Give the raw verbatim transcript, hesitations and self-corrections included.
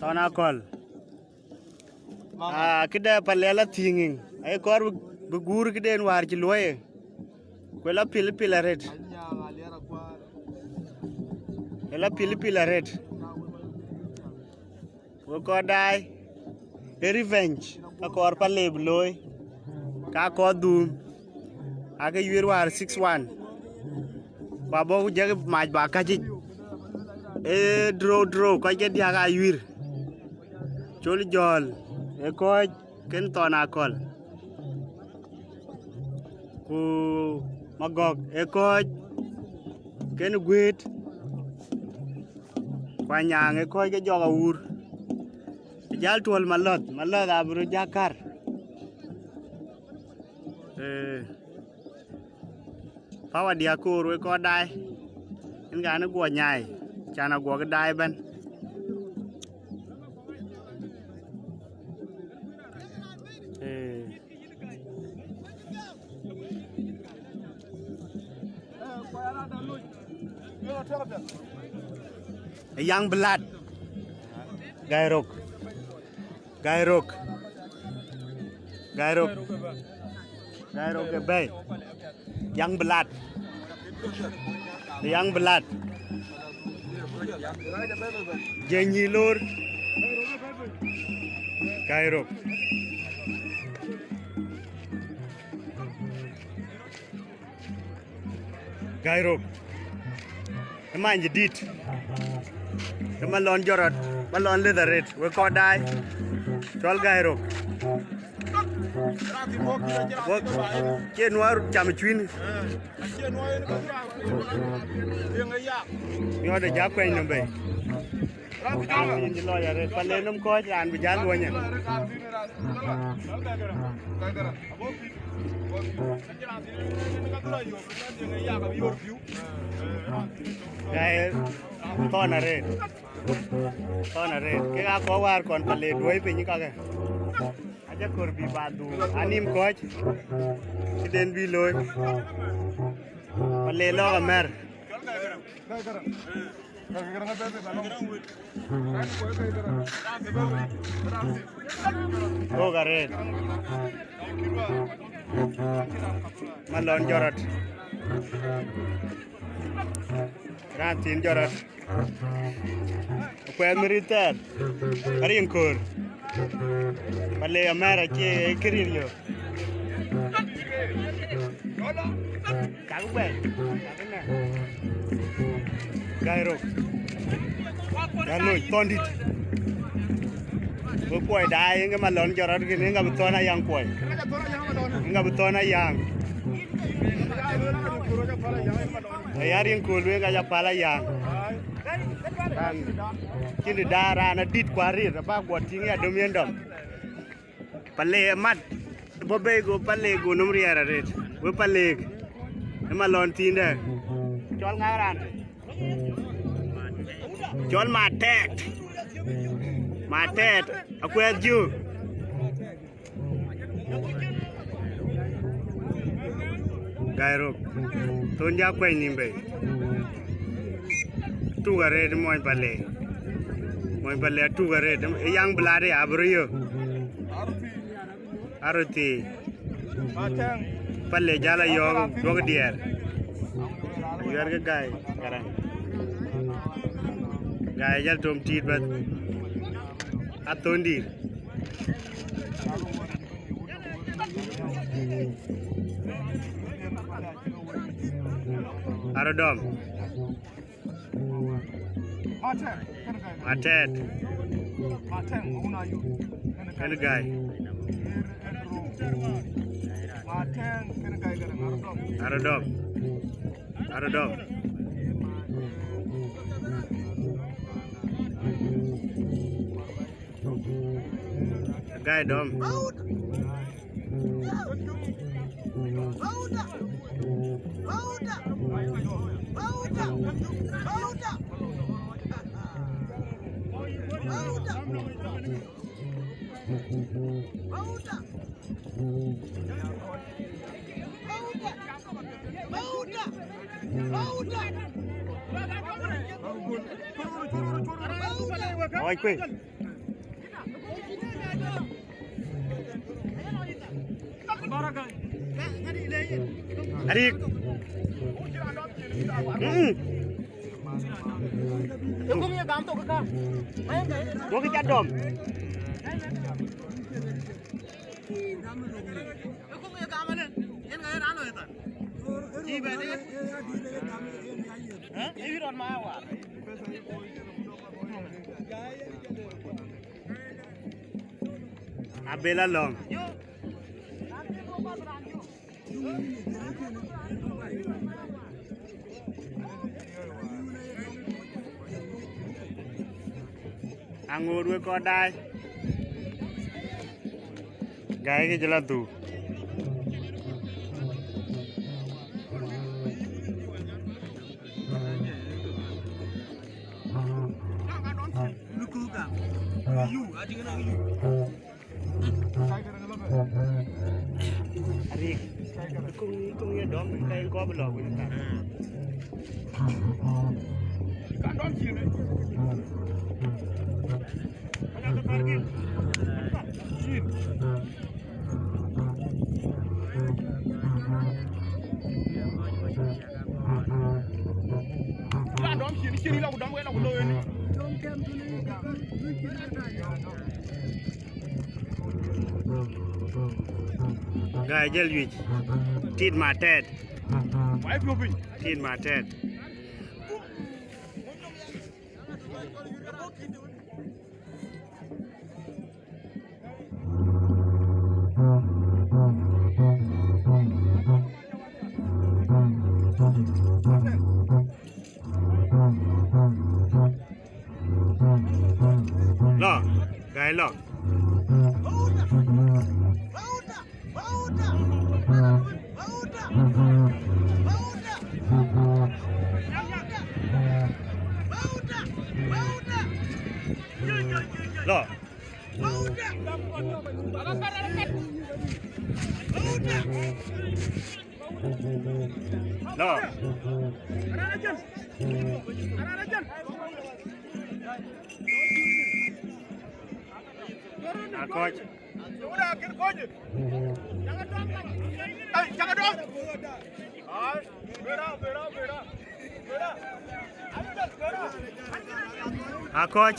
Thɔn Akɔl. Aa, këdë Palë la thiŋ yiŋ. Aye kɔɔr bï, bï guur këden wäär cï luɔi. Ku la pilpil arëët. Ë la pilpil arëët. Wek kɔc daai, ë revenge, akɔɔr Palë bï looi, ka kɔɔr dhuum, aake yuiir wäär six one, ku abɔ̈ ku jɔkï mac ba käc yic, ë draw, draw, kɔc ke diäk aa yuiir, col jɔ̈ɔ̈l, ë kɔc kën Thɔn Akɔl. Ku Magɔ̈k ë kɔc kën Guëët, ku Anyaaŋ ë kɔc ke jɔk awuur. Bï jäl tuɔ̈l Malɔ̈th, Malɔ̈th abï röt jäk kär. Ee, power diäk koor wek kɔc daai. Yen kan ë guɔ nyaai, can aguɔk daai ëbɛ̈n. Ee. Young blood. Gai Rok. Gai Rok. Gai Rok. Gai Rok ke bɛ̈i. Young blood. Young blood. Jenyi lor. Gai Rok. Gai Rok. Ë many jadït. Ë Malɔn jɔt rɔt, Malɔn leth arëët, wek kɔc daai. Cɔl Gai Rok. Wek cie nuɔɔr cam cuïn. Miɔɔt ë jak kuɛny nɔm bei. Raan thiin cï lɔc arëët, Palë nɔm kɔc raan bï jäl luɔnyë. Gai Thɔn arëët. Thɔn arëët. Kek aa kɔc wäär kɔn Palë duɔ̈i piny kakë. Aca kɔɔr bï ba dhuur. Anïm kɔc. Këden bï looi. Palë lɔ̈k amɛ̈r. Thok arëët. Malɔn jɔt rɔt. Raan thiin jɔt rɔt. Kuɛth mïrit thɛɛr. Ariŋ köör. Palë amɛ̈r acie kërir yök. Cak bɛ̈n. Gai Rok. Gai Rok, Thɔndït. Wek kuɔi daai, ŋa Malɔn jɔt rɔt kën, ŋa bï Thɔn Ayaŋ kuɔi. Ŋa bï Thɔn Ayaŋ. Aya riŋ köör wek ŋa ja päl Ayaŋ. Raan cïn dï daai, raan adït ku arir, aba guɔ tïŋ ya dom yen dɔm. Palë mat, bɔ̈ bei go Palë go nöm riɛɛr arëët. Wek Palëk. Ë Malɔn thiindë. Cɔl ŋa raan? Cɔl Matɛɛt. Matɛɛt. Akuɛth jö. Gai Rok. Thon ja kuɛny nïm bei. Tuk arëët mony Palë. Mony Palë atuk arëët. Ë young blood ya abï röt yök. Aröt thii. Palë jäl ayɔ̈ɔ̈k duɔ̈k diɛɛr. Yuɛɛr ke Gai Garaŋ. Gai jäl tom tiit bɛ̈th. Athöndït. Aröt dɔm. Matɛɛt. Kën Gai. Aröt dɔm. Aröt dɔm. Gai dɔm. Awai kuëë. Arik. Mm. Duɔ̈kkë ca dɔm. Abel alɔŋ. Aŋoot wek kɔc daai. Gäi ke cï la dhuk. Arik, kung, kung ye dɔm, ka ye kɔp lɔ wun ta. Ka dɔm cin. Ka dɔm cin. Raan dɔm cin, cin, ila ku dɔm, ila ku looi ni. Gäi jël yuic. Tit ma tɛɛt. Wai piɔ̈u piny. Tit ma tɛɛt. Lɔ, gäi lɔ. Lɔ. Lɔ. Akɔc. Akɔc.